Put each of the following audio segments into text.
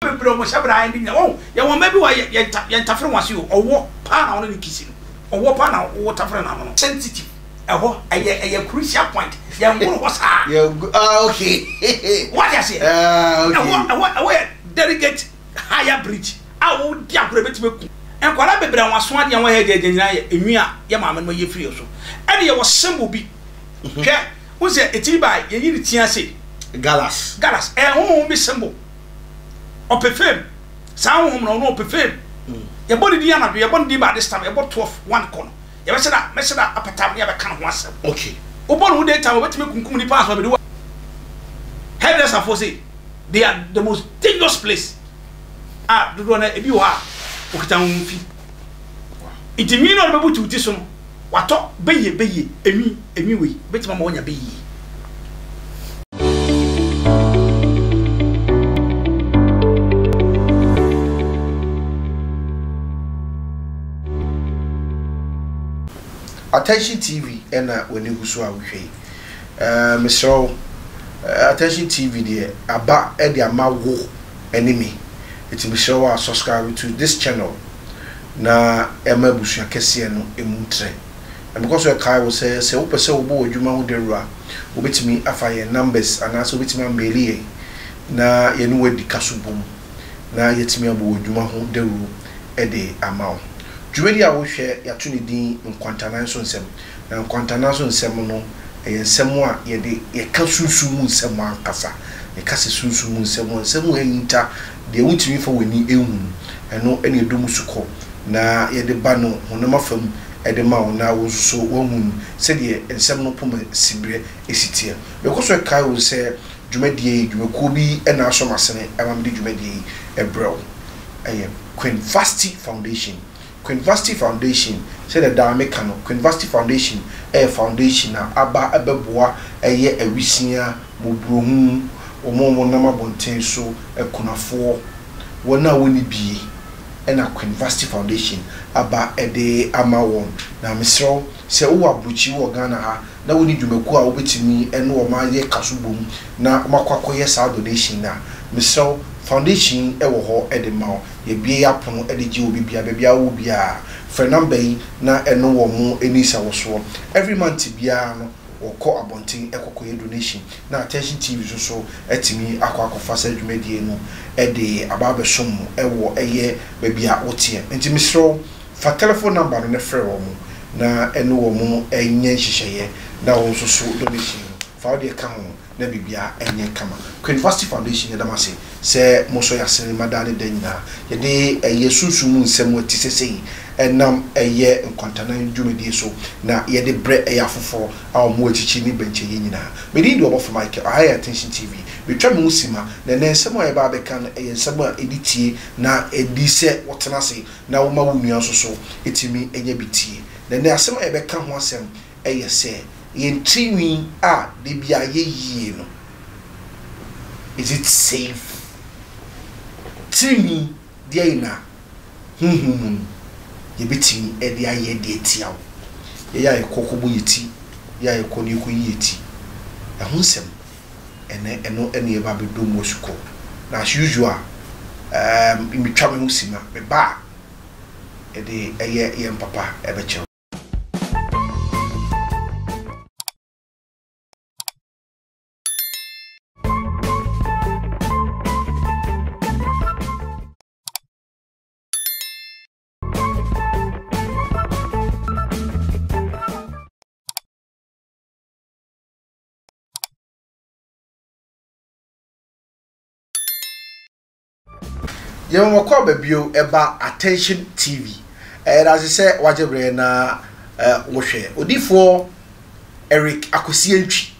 Bebree a wɔn hyɛbrɛ ayɛ de nyina wɔn yɛwɔ mma bi wɔ yɛ yɛn ta yɛn tafere wɔn ase o ɔwɔ paa na wɔne ne kisi no ɔwɔ paa na wɔ tafere n'ano no. Sensitive ɛhɔ ɛyɛ ɛyɛ crucial point yɛn ngoro hɔ saa. Yɛn go ah okay. Wate aseɛ ah okay. Ɛhɔ ɛhɔ ɛhɔ yɛ delegate higher bridge a wodi agorɔ ebetumi aku nkwadaa bebree a wɔn aso adeɛ a wɔn ayɛ gyɛgyɛ nyinaa yɛ enwi a yɛ maame no yɛ firi yɛ so ɛne yɛwɔ symbol bi hwɛ n sɛ etiri baa yɛyi ne ti ase. Galas. Galas ɛyɛ honhom bi symbol. Ɔpɛ fame. Saa honhom no, ɔno ɔpɛ fame. Yɛbɔ ne din anadwo, yɛbɔ ne din by this time, yɛbɔ 12, 1 kɔ no, yɛbɛhyɛ da, mɛhyɛ da apɛ time ne yɛabɛka ne ho asɛm. Okay. Wobɔ ne ho day time, ɔbɛtumi akunkum nipa ansa ɔbɛde wo. Hairdresser foɔ sei, they are the most dangerous place a dodoɔ no ebi wɔ hɔ a okita honhom fi. Nti nwi no a ɔde bɛbutu wo ti so no, Watɔ bɛyie bɛyie enwi enwi wei bɛtumi ama wanya bɛyie. Attention TV na w'ani gu so a wohwɛ yi. Eh, mesrɛ wo, eh, Attention TV deɛ aba de ama wo ne me. Eti mesrɛ wo a subscribe to this channel. na ɛma abusua kɛseɛ no mu trɛ. Na mekɔ so kae wo sɛ, sɛ wopɛ sɛ wobɔ w'adwuma ho dawuro a, wobɛtumi afa yɛn numbers anaasɛ wobɛtumi ameeli yɛn na yɛne wo adi kaso bom na yɛatumi abɔ w'adwuma ho dawuro de ama wo. Dwumadi a wohwɛ, yɛato ne din Nkwantanan So Nsɛm. Na Nkwantanan So Nsɛm no, ɛyɛ nsɛm a yɛde yɛka sunsum mu nsɛm ankasa. Yɛka sɛ sunsum mu nsɛm a, nsɛm a ahinta Deɛ wontumi mfa w'ani nhu no, ɛno na ɛdɔ mu sukɔ na yɛde ba no honam afa mu de ma wo na wo nso so woahu no sɛdeɛ nsɛm no poma siberɛ si teɛ. Mekɔ so kae wo sɛ dwumadie yi, dwumakuo bi na asɔ m'asene ma mede dwumadie yi brɛ wo. Ɛyɛ Queen Vasti Foundation. Queen Vasti Foundation, sɛdeɛ daa meka no, Queen Vasti Foundation yɛ foundation a aba abɛboa ɛyɛ awisiaa, mmɔborɔhunu, wɔn a wɔnam abɔnten so, akunafoɔ, wɔn a wɔnni bie, ɛna Queen Vasti Foundation aba de ama wɔn. Na mesrɛ wo, sɛ wowɔ aburokyi, wowɔ Ghana ha, na wonni dwumakuo a wobɛtumi ne wɔn ayɛ kaso bom na wɔakɔ akɔyɛ saa donation no a, mesrɛ wo, foundation yi wɔ hɔ de ma wo. Yɛabue yɛn apono de gye obi biara, baabi a wowɔ biara, frɛ number yi na ɛne wɔn nni nsawɔsoɔ. Every month biara no, wɔkɔ abɔnten kɔ kɔyɛ donation na Attention TV nso so atumi akɔ akɔfa saa dwumadie no de aba abɛsom mo wɔ ɛyɛ baabi a woteɛ. Nti mesrɛ wo, fa telephone number no na frɛ wɔn na ɛne wɔn nyɛ nhyehyɛeɛ na wo nso so donation no, fa wo deɛ ka ho. na biribiara nyɛ kama. Queen Vasti Foundation yɛda mo ase sɛ mosɔ yɛn asene ma daa ne da nyinaa. Yɛde ɛyɛ sunsum mu nsɛm a ɛte sɛ sei nam ɛyɛ nkwantanan dwumadie so na yɛde brɛ ɛyɛ afoforɔ a wɔn wɔ akyikyi ne bɛnkyɛeɛ nyinaa. Me din de Ɔbɔfo Michael, aha yɛ Attention TV. Metwa me ho sima na ɛnnɛ nsɛm a yɛba abɛka no ɛyɛ nsɛm a ɛdi tie na ɛdi sɛ wotena ase na woma wo nua nso so tumi nya bi tie. Na ɛnnɛ asɛm a yɛbɛka ho asɛm yɛ sɛ yɛn tirinwi a da biara yɛyie no, is it safe? Tirinwi deɛn na honhom mu no yɛbɛtumi de ayɛ de atia wo? Yɛyɛ a yɛkɔ kɔbɔ yɛn ti, yɛ a yɛkɔ na yɛkɔyi yɛn ti, ɛho nsɛm ɛnɛ ɛno na yɛba abɛdɔ mu asukɔ. Na as usual, um, metwa me ho sima, meba a, yɛde ɛyɛ yɛn papa ɛbɛkyɛ wo. Yɛma mo akwaaba bio ɛba Attention TV. Ɛyɛ dase sɛ wagye berɛ na wohwɛ. Odifoɔ Eric Akwasi Antwi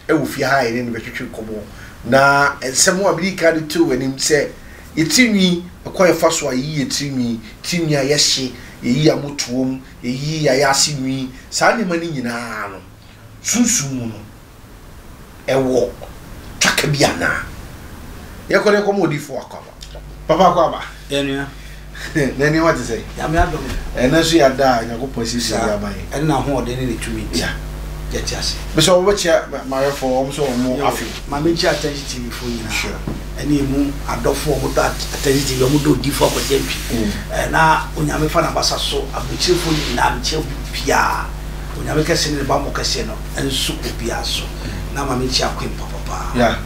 ɛwɔ fie ha a yɛne no bɛtwetwe nkɔmmɔ. Na nsɛm a mede kan de too w'anim sɛ yɛ tirinwi, ɛkwan yɛfa so a yɛyi yɛ tirinwi, tirinwi a yɛhye, yɛyi amotoom, yɛyi yɛayɛ nwi, saa nneɛma no nyinaa no, sunsum mu no, ɛwɔ twaka bi anaa? Yɛkɔ na yɛkɔma odiyifoɔ akwaaba. Papa akwaaba. Yɛn nua. Na nneɛma te sɛ? Nyame adom. Ɛnɛ nso yɛ ada a Nyankopɔn asiesie de ama yɛn. Ɛne n'ahoɔden ne ne tumi nti. Yeah. Yɛte ase. Mesɛ wɔbɛkyia m'ayɛfoɔ wɔn sɛ wɔn afe. Ma menkyia Attention TV foɔ nyinaa ɛne emu adɔfoɔ a wɔdɔ Attention TV, wɔdɔ Odiyifoɔ Akwasi Antwi. Na Onyame fa n'abasa so aburokyirefoɔ nyinaa mekyia obi biara. Onyame kɛse ne ne bammɔ kɛseɛ no nso obiara so. Na ma menkyia Queen papapaa. Yeah.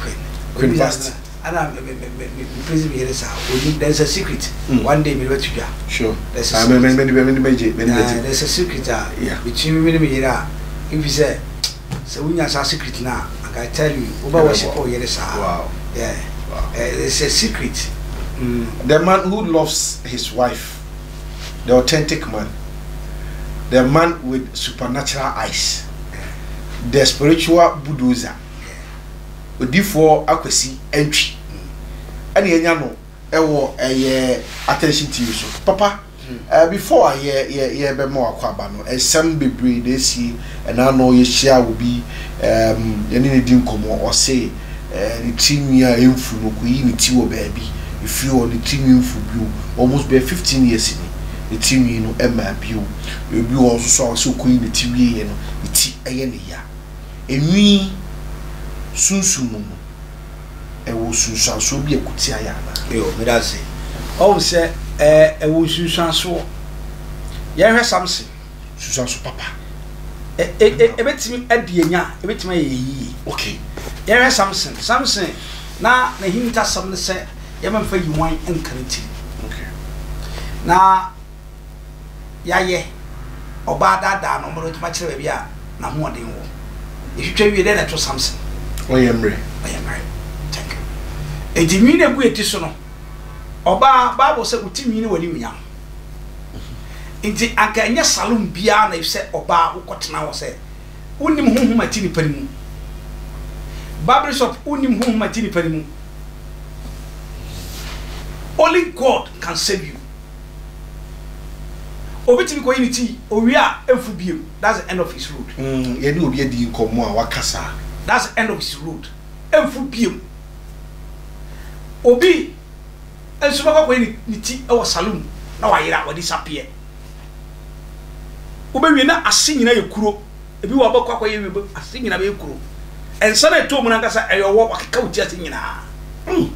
Queen. Queen Vasti. Ana me me me me me praise me yere saa onim there is a secret mm. One day me bɛto dwa. Sure. There's a ah, secret. Me me me me me me me. There's a secret a yeah. Between me ne me yere a if sɛ sɛ wonya saa secret na I can tell you wobɛ worship wo yere saa. Wow. Yeah. Wow. There's a secret. The man who loves his wife, the authentic man, the man with supernatural eyes, the spiritual bulldozer. Odifoɔ Akwasi Antwi ɛna yɛanya no ɛwɔ ɛyɛ Attention TV so. Papa, eh, before a yɛ yɛ yɛbɛma wakɔ aba no, nsɛm bebree na esie. Ɛna ano yɛhyia obi, um, yɛne ne di nkɔmmɔ, ɔse eh, ne ti nwi a ɛmfu no, ɔkɔyi ne ti wɔ baabi, ɛfiri hɔ ne ti nwi mfu bio, almost bɛyɛ 15 years ni, ne ti nwi no ɛmaa bio. Obi wɔ hɔ nso so a ɔse ɔkɔyi ne ti wieɛ no, ne ti ɛyɛ ne ya. Enwi sunsum mu no, ɛwɔ nsunsuansoɔ bi a ɛko tia yɛ anaa? Yo, meda ase. Ɔhu sɛ ɛɛ ɛwɔ nsunsuansoɔ. Yɛnhwɛ Samson. Nsunsuanso papa. Ɛ ɛ ɛbɛtumi adi anya, ɛbɛtumi ayɛ yɛn yie. Okay. Yɛnhwɛ Samson. Samson na n'ahintasɛm ne sɛ yɛmfa yiwan nka ne tiri. Okay. Na yɛayɛ, ɔbaa daadaa no ma no tumi akyerɛ baabi a n'ahoɔden wɔ. Yɛtwitwa wie, dɛn na ɛto Samson? Ɔyɛ mmerɛ. Ɔyɛ mmerɛ. Thank you. Enti nwi no egu eti so no, ɔbaa, Bible sɛ wo ti nwi ne w'animuonyam. Nti anka ɛnyɛ salon biara na sɛ ɔbaa wokɔtena hɔ sɛ wonnim honhom a ɛte nipa no mu. Barbering shop wonnim honhom a ɛte nipa no mu. Only God can save you. Obi tumi kɔyi ne ti, owie a ɛmfu bio, that's the end of his road. Mm, yɛne obi adi nkɔmmɔ a waka saa. That's the end of his road, ɛmfu bio. Obi nso bɛkɔ akɔyi ne ti wɔ saloon na wayera, wadi sapeɛ. Wobɛwie na ase nyina yɛ kuro. Ebi wɔ a wobɛkɔ akɔyɛ wie, ase nyina bɛyɛ kuro. Nsa no a ɛtɔ mu no ankasa ɛyɛ ɔwɔ, wakeka wo ti ase nyinaa. Mm.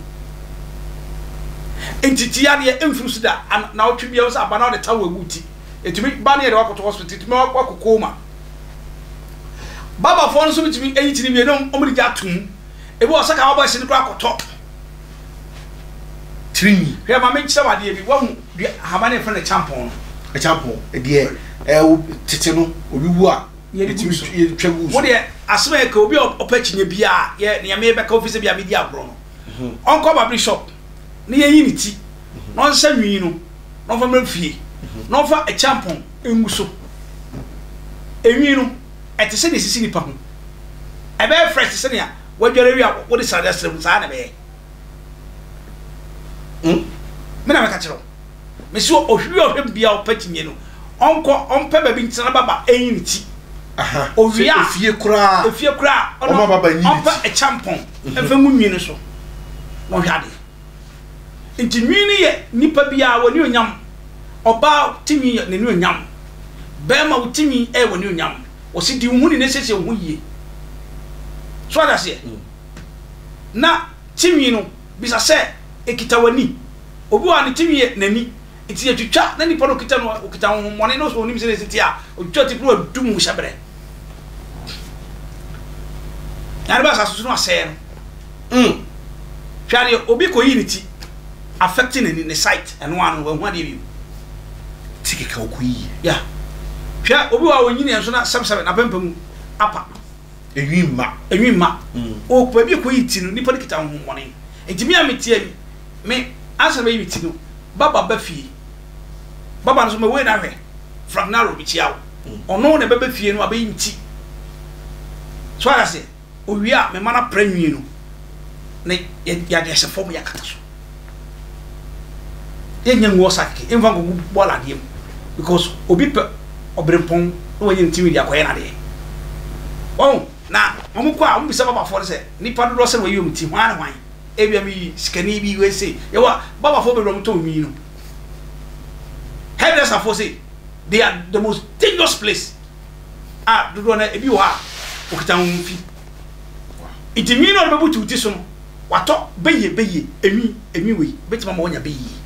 Nti ti yadeɛ mfiri so da, naawɔtwe biara wo sɛ aba na wode towel agu wo ti. Ɛtumi ba ne yɛde wakɔto hospital, ɛtumi wakɔ coma. Babafoɔ no nso bɛtumi ayi ti no wie na wɔn de gya ato mu. Ebi wɔ sɛ ka wabɔ ɛse no koraa akɔtɔ. Tirinwi. Hwɛ ma menkyerɛ wo adeɛ bi, wahu dua ahaban no yɛfrɛ no kyampɔn no. Kyampɔn, deɛ ɛɛ tete no obi wu a Yɛde gu yɛtumi so. yɛtwa gu Wo so. deɛ asɛm a yɛka obi a ɔpɛ akyinnye biara yɛ nea mebɛka ofi sɛ bia medi agorɔ no. Ɔnkɔ babere shop na yɛnyi ne ti na ɔnsa nwi no na ɔmfa mmra fie na ɔmfa kyampɔn ngu so. Enwi no ɛte sɛ nea esisi nipa ho. Ɛbɛyɛ fresh te sɛ nea woadware awie a wode srade asra mu saa na ɛbɛyɛ. Mm. Me na meka kyerɛ wo. Mese ɔhwiri a ɔhwɛ bia ɔpɛ kyinye no ɔnkɔ ɔmpɛ baabi ntena na baba ɛnyi ne ti. Aha. Owie Sɛ a efie koraa efie koraa ɔno ɔma baba nyi ne ɔmpɛ ti. ɛkyampɔn ɛmfa ngu nwi no so na ɔhwɛ adeɛ. Nti nwi no yɛ nipa biara w'anuonyam. Ɔbaa ti nwi yɛ n'anuonyam. Bɛrima wo ti nwi ɛyɛ w'anuonyam. Wɔsi di wo ho ni na siesie wo ho yie. So ate aseɛ? Na ti nwi no bisa sɛ ekita w'ani. Obi wɔ hɔ a ne ti nwi yɛ n'ani. Nti yɛtwitwa na nipa no okita no okita honhommɔne na ɔsɛ onim sɛdeɛ ɛsi te a otwitwa ti na wadum wo hyɛberɛ. Na ade ba asase so no asɛe no. Mm. Hwɛ adeɛ obi kɔyi ne ti affect n'ani ne sight ɛno ano no wahu adeɛ bio. Ti keka ɔkɔyi. Ya. Hwɛ obi wɔ hɔ a ɔnyini nso na sɛbsɛbɛ n'apampam apa. Enwi mma. Enwi mma. O baabi a ɛkɔyi ti no nipa no kita honhommɔne. Nti me a metie yi me ansa na mɛyi me ti no baba ba fie. Baba no nso mewei no ahwɛ. Frank Naro mekyia wo. Ɔno na ɛbɛba fie no abɛyi me ti. So ate aseɛ? Owie a mema no apra nwi no na yɛde ahyɛ fam yɛakata so. Yɛnyɛ ngu ɔsa kɛkɛ, yɛmfa nkɔgu bɔɔla adeɛ mu because obi pɛ ɔberempɔn na wanya ne tinwi de akɔyɛ n'adeɛ. Wahu? Na wɔn kɔ a wɔn bisa babafoɔ no sɛ nipa dodoɔ sɛ na wɔyi wɔn ti hwan ne hwan? Ebia meyi sikani bi wei sei. Yɛwɔ babafoɔ bebree a wɔtɔn nwi no. Hairdresserfoɔ sei, they are the most dangerous place. A dodoɔ no ebi wɔ hɔ a ɔkita honhom fi. Nti nwi no a ɔde bɛbutu wo ti so no, watɔ bɛyie bɛyie, enwi, enwi wei bɛtumi ama wanya bɛyie.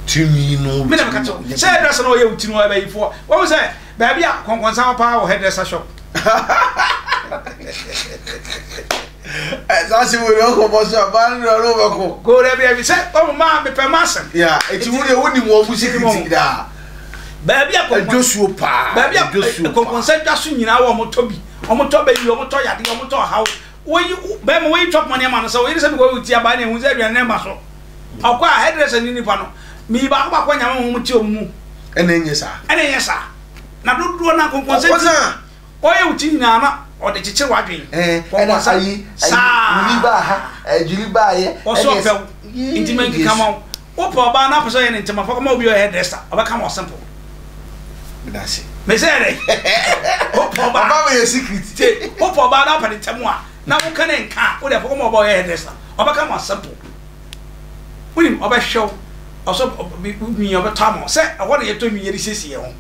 Ti nwi no. Me na meka kyerɛ wo sɛ hairdresser na ɔyɛ wo ti no ɔyɛ bɛyifoɔ. Wɔn sɛ baabi a kɔnkɔnsa wɔ paa wɔ hairdresser shop. Saa asɛm wei ɔkɔ bɔ so a baa no deɛ ɔne wo bɛko. Go dabi dabi sɛ ɔmo maa mepɛ ma asɛm. Yeah, eti wo deɛ wonim wɔn mu secret nyinaa. Baabi a kɔnkɔn Adwosuo paa. Baabi a Adwosuo paa. kɔnkɔnsa dwa so nyinaa wɔ ɔmo tɔ bi, ɔmo tɔ bɛyi, ɔmo tɔ yadeɛ, ɔmo tɔ ɔhaw. Woyi bɛrima woyi chop money ama no sɛ oyere sɛ mekɔ yi ti abaa ne ehu sɛ aduane no ɛma so. Ɔkɔ a hairdresser ne nipa no meyi baako baako a nyame honhom te ɔmo mu. Ɛna ɛnyɛ saa. Ɛna ɛnyɛ saa. Na dodoɔ no a kɔnkɔnsa ti. Kɔnkɔnsa. Ɔyɛ wo ti nyinaa na ɔde kyekyere w'adwene. Ɛna ayi ayi wuli baa ha ɛgyili baa yɛ. Ɔsɛ ɔpɛ wo nti mɛ nkeka ma wo. Wopɛ ɔbaa na apɛ sɛ ɔyɛ ne ntɛm a fa kɔma obi a ɔyɛ hairdresser ɔbɛka ma wo simple. Medase. Mese yɛ dɛ. Wopɛ ɔbaa. Ɔbaa wɔ yɛ secret. Tie wopɛ ɔbaa na apɛ ne ntɛm a na woka ne nka a wode fa kɔma ɔbaa ɔyɛ hairdresser ɔbɛka ma wo simple. Wonim ɔbɛhwɛ wo ɔsɛ nwi ɔbɛtɔ ama wo sɛ ɛhɔ na yɛtɔ nwi yɛde siesie yɛn ho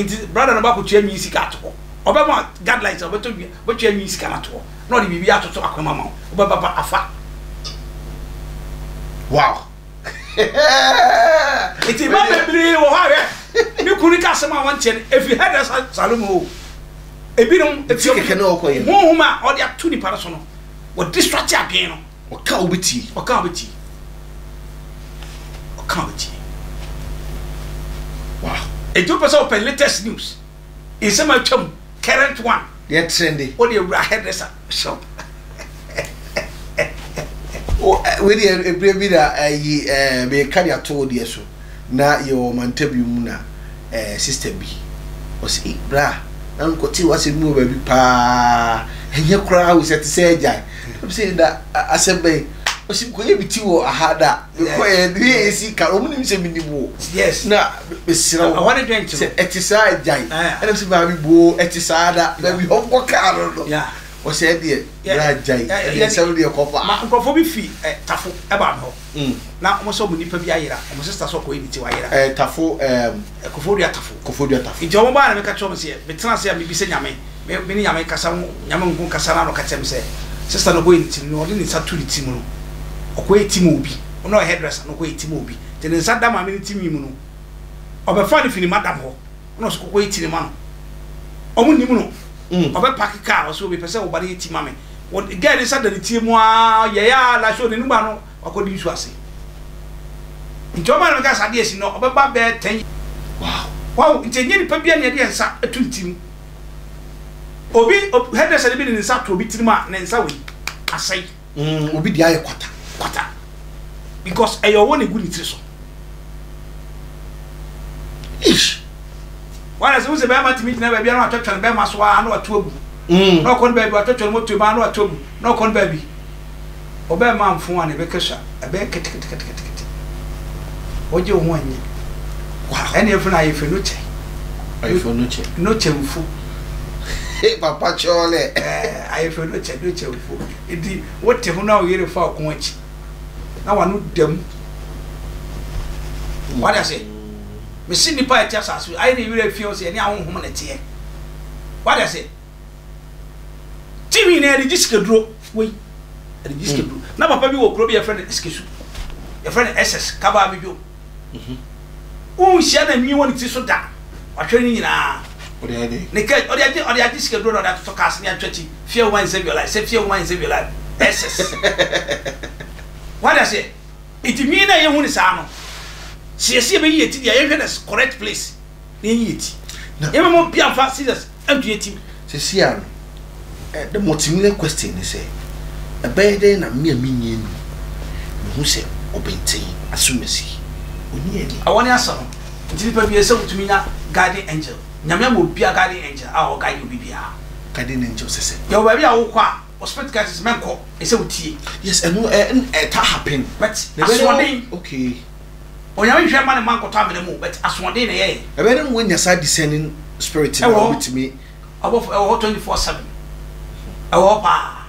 nti brother no bɛakɔtua nwi sika ato hɔ ɔbɛma guidelines ɔbɛtɔ nwi ɔbɛtua nwi sika no ato hɔ na ɔde biribi atoto akwan ama wo wobɛba ba afa. Wow. Nti mma bebree wɔ hɔ a hwɛ ne kunu ka asɛm a wɔnteɛ no ɛfiri hairdresser salon mu o ebinom ɛfiri honhom a ɔde ato nipa no so no wɔde sɔte adwene no. Ɔka a wobɛtie. Ɔka a wobɛtie. Ɔka a wobɛtie. Wow. Enti wopɛ sɛ wopɛ latest news, nsɛm a atwam, current one. Deɛ trende. Wode awura hairdresser shop. Wei deɛ ebire bi na ayi ɛɛ meka de ato wo deɛ so na yɛwɔ mantam bi mu na ɛɛ sister bi ɔsi bra na nkɔte w'asɛm mu wɔ baabi paa ɛnyɛ koraa wo sɛ te sɛ agyae. Ɛm sɛ na asɛm bɛn ɔsi mekɔyɛ me ti wɔ aha na mekɔyɛ ne yɛ esi ka wɔn nim sɛ menim wo yes na mesrɛ wo sɛ ɛte saa agyae ɛna sɛ maame boo ɛte saa na baabi hɔ nkɔ kaa no no ɔsɛ ɛdeɛ bra agyae ɛdeɛ nsɛm deɛ kɔfa ma nkurɔfoɔ bi fi tafo ɛbaa me hɔ na wɔn sɛ wɔn nipa bi ayera wɔn sista sɛ ɔkɔyɛ ne ti wayera ɛɛ tafo ɛɛm Koforidua tafo Koforidua tafo nti wɔn baa na meka kyerɛ wɔn sɛ metena ase a mebisa nyame Me me ne Nyame kasa ho Nyame nko kasa na na ɔka kyerɛ me sɛ sister no ɔkɔyɛ ne ti no ɔde ne nsa to ne ti mu no ɔkɔyɛ ti ma obi ɔno ɔyɛ hairdresser na ɔkɔyɛ ti ma obi nti ne nsa da maame no ti nwi mu no ɔbɛfa no fi ne madam hɔ ɛna ɔsɛ kɔkɔyɛ ti no ma no ɔmo nim no mm. ɔbɛ park car ɔsɛ obi pɛ sɛ ɔba no yɛ ti ma me wɔ girl ne nsa da ne ti mu aa yɛyɛ a la show n'anim ano wakɔdi nsu ase nti ɔma no meka sɛ adeɛ si no ɔbɛba bɛɛ tɛn wow wow nti ɛnyɛ nipa bia ne yɛde yɛn nsa to ne ti mu Obi, hairdresser no bi de ne nsa to obi tirim a, ne nsa wei asɛe. Mm, obi de ayɛ kwata. Kwata. Because ɛyɛ ɔwɔ na egu ne tiri so. Ish. Wɔn a sɛ wosɛ bɛrima tumi gyina baabi a na watwatwa ne bɛrima so a na wato agu. Mm. Na ɔkɔ no baabi watwatwa ne moto mu a na wato agu. Na ɔkɔ no baabi. Ɔbɛrima mfon a na ɛbɛka sua ɛbɛyɛ keteketeketekete. Wogye wo ho anyi. Wow. Ɛne ɛfɛ no ayɛfɛ no kyɛ. Ayɛfɛ no kyɛ. No kyɛ mfo. Papa kyɔɔlɛ. Ɛɛ ayɛfɛ no kyɛ no kyɛ mfo. Enti wote ho na wo yere fa ɔko akyi na wano dam. Wade ase. Mesi nipa a ɛte asase ayɛ ne werɛ afie sɛ ɛne ahonhom na ɛteɛ. Wade ase. Ti nyinaa yɛde gye sikaduro wei yɛde gye sikaduro mm. Na papa bi wɔ kuro bi yɛfrɛ no Esikesu yɛfrɛ no SS Kabaa Medwo mhm. Wonhyia na nwi wɔ ne ti so da wahwɛ ne nyinaa ne ka ɔde agye ɔde agye sikaduro na ɔde atotɔ cars ne atwa ti fear woman save your life sɛ fear woman save your life SS wade aseɛ nti nwi na yɛhu ne saa no sɛ yɛsi yɛbɛyi yɛ ti deɛ yɛhwɛ the correct place na yɛnyi yɛ ti yɛmɛmɔ bia mfa scissors Ɛnto yɛ tim. Seesei ara no, the multimillion question ne sɛ, ɛbɛyɛ dɛn na me a menni ani mehu sɛ ɔbɛnten asomasi ɔnni ani? Ɛwɔ ne asɛm nti nipa biara sɛ wotumi nya guiding angel. Nyame ama obia guiding angel a ɔ guide obi biara. Guiding angel sɛ sɛn? Yɛwɔ baabi a wokɔ a wo spirit guide sɛ mɛnkɔ ɛsɛ wotie. Yes ɛno ɛtaa happen. But asoɔden. Okay. Onyame nhwɛ mma ne mma nkɔtɔ amena mu o but asoɔden na ɛyɛ yɛn. Ɛbɛyɛ dɛ na wanya saa discerning spirit no a wobɛtumi. Ɔbɔfo ɛwɔ hɔ 24/7 ɛwɔ hɔ paa.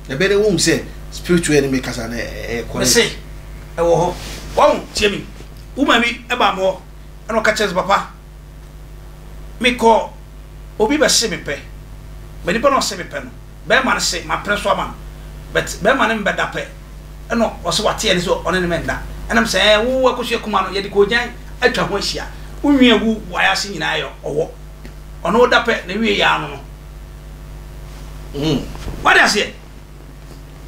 Ɛbɛyɛ dɛ wohu sɛ spirit wei ne me kasa no ɛyɛ correct. Mese ɛwɔ hɔ. Wahu tie me woman bi ɛbaa me hɔ ɛna ɔka kyerɛ sɛ papa. Mekɔ obi bɛse me pɛ but nipa no a ɔse me pɛ no bɛɛma no se mapene so ama no but bɛɛma no mbɛda pɛ ɛna ɔse wate ɛne sɛ ɔne no mɛnda ɛna mesɛ ɛɛ wo akosua kuma no yɛde koogyan atwa ho ahyia wo nwi agu wayase nyinaa yɛ ɔwɔ ɔne wo da pɛ na wie yɛ ano no wate aseɛ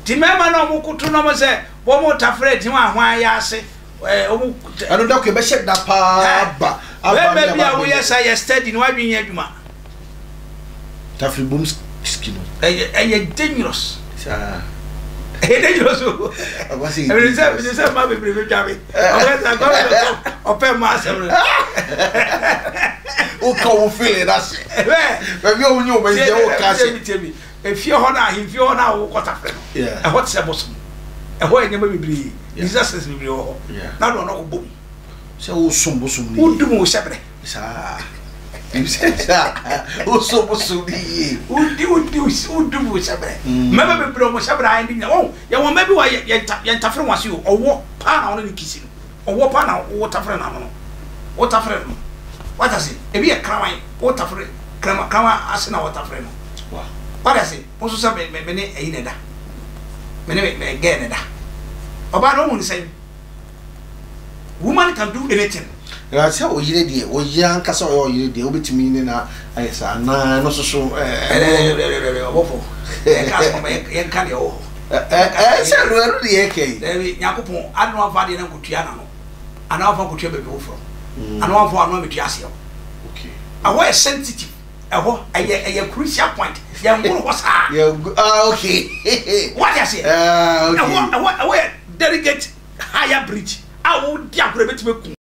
nti mɛɛma no ɔmo koto no ɔmo sɛ wɔn tafrɛ ti hwan hwan yɛ ase ɛɛ ɔmo. Ɛno da ko ɛbɛhyɛ da paa ba. Bɛɛma bi a woyɛ sa yɛ steady na wadwene nyɛ adwuma. Tafiri bom ski no. Ɛyɛ ɛyɛ dangerous. Saa. Ɛyɛ dangerous o. Ɛwɔ sɛ ɛyɛ dangerous. Ɛwɔ sɛ mmaa bebree bɛ twa mi. Ɔbɛ sɛ akɔrɔ bɛ kɔ ɔpɛ mmaa asɛm no. O ka wo feeling na se. Ɛbɛ. Baabi a wonye wo bɛ yɛ wo ka se. Tie mi. Efie hɔ na ahemfie hɔ na wokɔ tafere no. Ɛhɔ te sɛ bosom. Ɛhɔ yɛ nneɛma bebree. Disaster bebree wɔ hɔ. Na de ɔno kɔ bom. Sɛ wosom bosom no yie. Wodum wo hyɛbrɛ. Saa. Saa. Wosom bosom no yie. Wodi wodi wodum wo hyɛbrɛ. Mmarima bebree wɔn hyɛbrɛ ayɛ ne nyina. Wɔn yɛwɔ mma bi wɔ yɛ yɛn tafere wɔn ase o. Ɔwɔ paa na ɔne ne kisi no. Ɔwɔ paa na wo tafere n'ano no. Wo tafere no. Wata se ebi yɛ kraman wo tafere kraman kraman ase na wɔtafere no. Wata se wo nso sɛ me me ne ɛyi na ɛda. Me ne me gɛɛ na ɛda. Ɔbaa no ohun sɛn. Woman can do anything. Na sɛ ɔyere deɛ, ɔyere ankasa ɔyɛ ɔyere deɛ, wobɛtumi ne no ayɛ saa anaa ɛno nso so ɛɛ. Ɔbɔfo, yɛnka asɛm yɛnka deɛ ɛwɔ hɔ. Ɛɛ sɛ ɛno ɛno deɛ yɛka yi. Daabi, Nyankopɔn ade na wamfa adeɛ no ankɔtua n'ano, anaa wamfa ankɔtua baabi foforɔ, anaa wamfa w'ano ammɛtua aseɛ hɔ. Ɛhɔ yɛ sensitive, ɛhɔ ɛyɛ ɛyɛ crucial point, yɛnworo hɔ saa. Yɛn ah okay. Wate aseɛ? Ah okay. Ɛhɔ ɛhɔ ɛhɔ yɛ delegate higher bridge a wodi agorɔ ebetumi eku.